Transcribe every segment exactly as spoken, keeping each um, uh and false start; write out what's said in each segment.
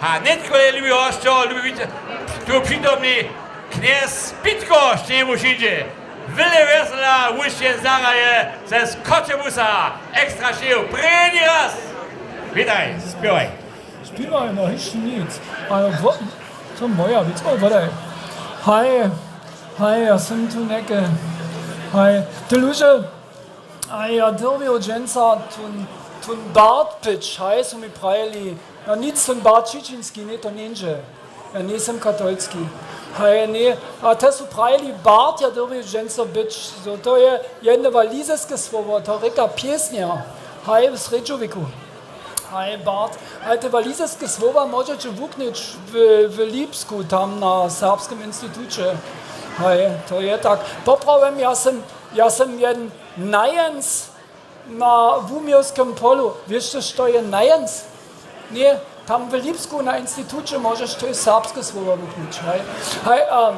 A nětko je lubi hosćo, lubi wit-, tu přitomny knjez Pitko, štejmu přińdźe. Wjele wjesela wušće zahraje ze Choćebuza. Ekstra šeju prěni raz. Witaj, spěwaj. Spěwaj, no hišće nic. Ale wo-, to moja wěc. O, wodaj. Haj, haj, ja sam tu neke. Haj, ty luže, a ja dyrbju dźensa tón, tón bart być, haj, su mi prajili. No nic, tón bart Ćićinski, ně, to njeńdźe. Ja njejsym katolski. Haj, ně, a te su prajili bart, ja dyrbju dźensa być. So, to je jedne walizeske słowo, to rěka pjesnja. Haj, w Srjedźowiku. Haj, bart. Haj, te walizeske słowa móžeće wuknyć w, w Lipsku, tam na Serbskem instituće. Haj, to je tak. Poprawom, ja sam, ja sam jedn najens na wuměłskem polu. Wěš ty, što je najens? Ně, tam w Lipsku na instituće móžeš tež serbske słowa wuknyć, haj. Haj, a,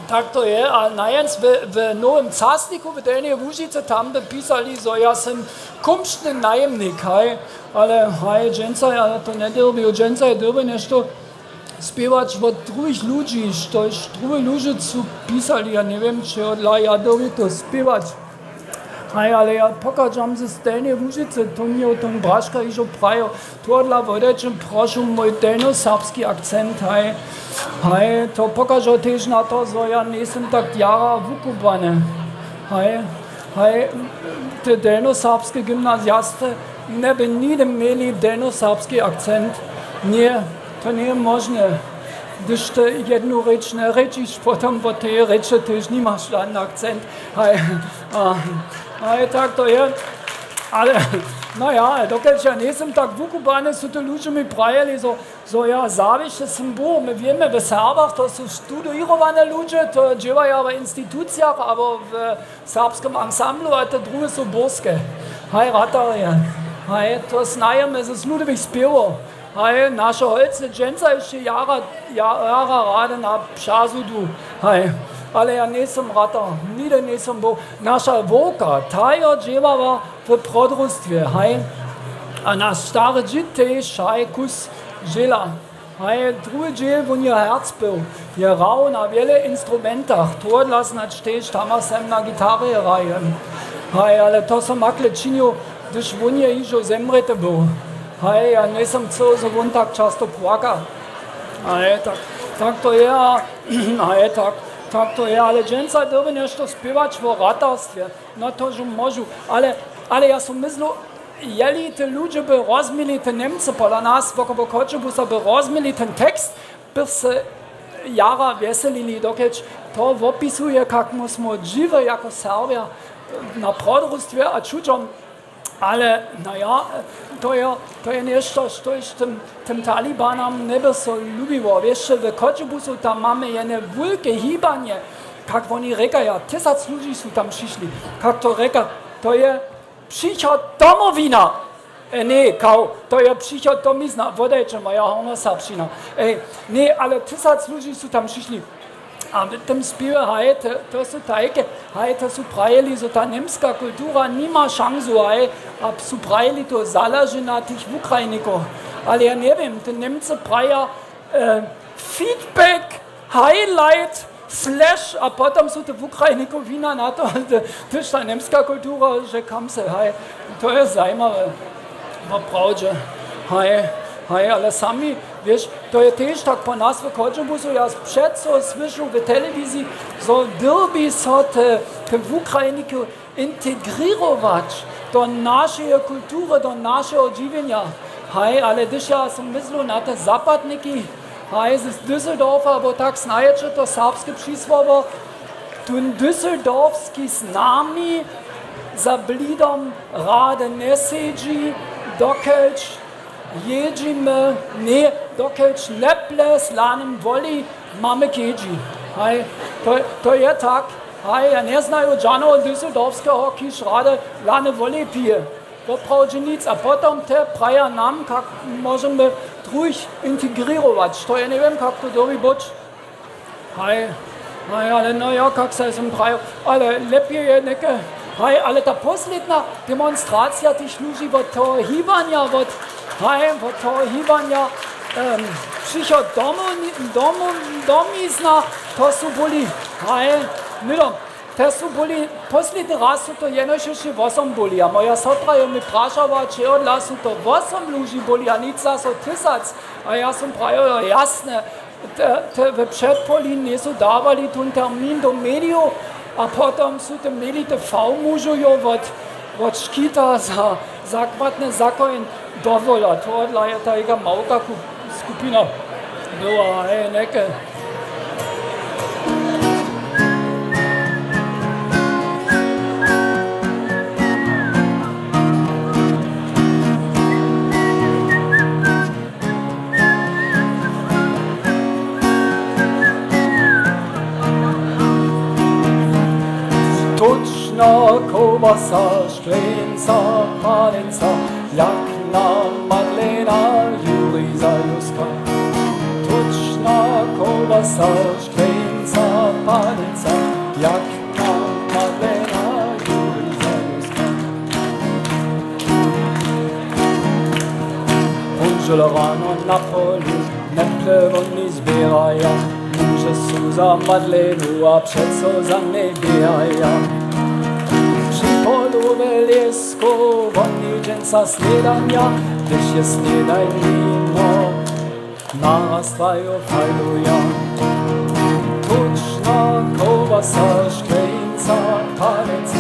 tak to je, a najens w, w Nowym Casniku w Delnjej Łužicy, tam by pisali, zo ja sam kumšny najemnik, haj. Ale haj, dźensa ja to njedyrbju, dźensa je dyrby něšto spěwać wot druhich ludźi, štož druhi ludźe su pisali, ja njewěm, čehodla ja dyrbju to spěwać. Haj, ale ja pochadźam ze Delnjeje Łužicy, to mi o tom Braška hižo prajił. Tohodla wodajće, prošu, mój delnjoserbski akcent, haj. Haj, to pokažo tež na to, zo ja njejsym tak jara wukubłany. Haj, haj, te delnjoserbske gymnaziasty njeby nihdy měli delnjoserbski akcent. Ně, to njeje móžne. Hdyž ty jednu rěč njerěčiš, potom wot teje rěče tež nimaš žadny akcent. Haj, a, haj, tak to je. Ale, no ja, dokelž ja njejsym tak wukubłany, su te ludźe mi prajili, zo, zo ja zawěsće sym był. My wěmy, w Serbach to su studiowane ludźe, to dźěłaja w institucijach abo w serbskem ansamblu, a te druhe su burske. Haj, ratarje. Haj, to znajemy z ludowych spěwow. Haj, naše holcy dźensa hišće jara, ja-, jara rady na přazudu. Haj, ale ja njejsym ratar, nihdy njejsym był. Naša wowka, ta jo dźěłała w prodrustwje, haj. A naš stary dźěd tež, haj, kus dźěla. Haj, druhi dźěl, wón je herc był. Je hrał na wjele instrumentach, tohodla snadź tež tam a sem na gitarje hraje. Haj, ale to so makle činił, hdyž wón je hižo zemrěty był. Haj, ja njejsym chcył, zo wón tak často płaka. Haj, tak, tak to je, a, haj, tak, tak to je, ale dźensa dyrbi něšto spěwać wo ratarstwje. No to, że móžu, ale, ale ja so myslu, jeli te ludźe by rozměli, te Němcy pola nas, wokoło Choćebuza by rozměli ten tekst, by se jara wjeselili, dokelž to wopisuje, kak my smo dźiwy jako Serbja na prodrustwje a čućom. Ale, no ja, to je, to je něšto, štož tym, tym Talibanam njeby so lubiło. Wěsće, w Choćebuzu tam mamy jedne wulke hibanje, kak woni rěkaja, tysac ludźi su tam přišli. Kak to rěka, to je přichod Domowina. E, ně, kał, to je přichod Domizna. Wodajće, moja hornjoserbšćina. Ej, ně, ale tysac ludźi su tam přišli. A w tym spěwje, haj, to, to su tajke, haj, to su prajili, zo ta němska kultura nima šansu, haj, a su prajili, to zaleži na tych Wukrajnikow. Ale ja njewěm, te Němcy praja, e, feedback, highlight, slash, a potom su te Wukrajnikowina na to, hdyž ta němska kultura, że kam se, haj, to je zajimawe. Woprawdźe. Haj, haj, ale sami, wěš, to je tež tak po nas w Choćebuzu, ja přeco słyšu w telewiziji, zo dyrbi so te, te Wukrajniki integrěrować do našeje kultury, do našeho dźiwjenja. Haj, ale hdyž ja so myslu na te zapadniki, haj, z Düsseldorfa, abo tak znajeće to serbske přisłowo, tón düsseldorfski z nami za blidom rady njesedźi, dokelž jědźimy, ně, dokelž Neple z lanym woli mamy k jědźi. Haj, to, to je tak. Haj, ja njeznaju žaneho Düsseldorfskeho, kiž rady lane woli pije. Woprawdźe nic. A potom te praja nam, kak móžemy druhich integrěrować. To ja njewěm, kak to dyrbi być. Haj, haj, ale no jo, kak sej som prajił, ale lěpje je něke, haj, ale ta posledna demonstracija tych ludźi wot toho hibanja, wot, haj, wot toho hibanja, Přichod domo-, domo-, domizna, to su byli, haj, hnydom, to su byli, posledni raz su to jenož hišće wosom byli, a moja sotra jo mi prašała, čehodla su to wosom ludźi byli, a nic zaso tysac, a ja som prajił, jo, jasne, te, te w předpolin njejsu dawali tón termin do medijow, a potom su te měli te fałmužojo wot, wot škita za zakładny zakoń dowolać. Tohodla je tajka małka ku-, skupina była, hej, neke. Tučna kołbasa, škleńca, palenca, jak na Madlena, Juri za Józka. Tučna kołbasa, škleńca, palenca, jak na Madlena, Juri za Józka. Póndźel rano na polu, neple woni zběraja, muže su za Madlenu a přeco za njej běhaja. Při polu we lěsku woni dźensa snědanja, hdyž je snědaj nimo, naraz twajo fajluja. Tučna kołbasa, škleńca, palenca,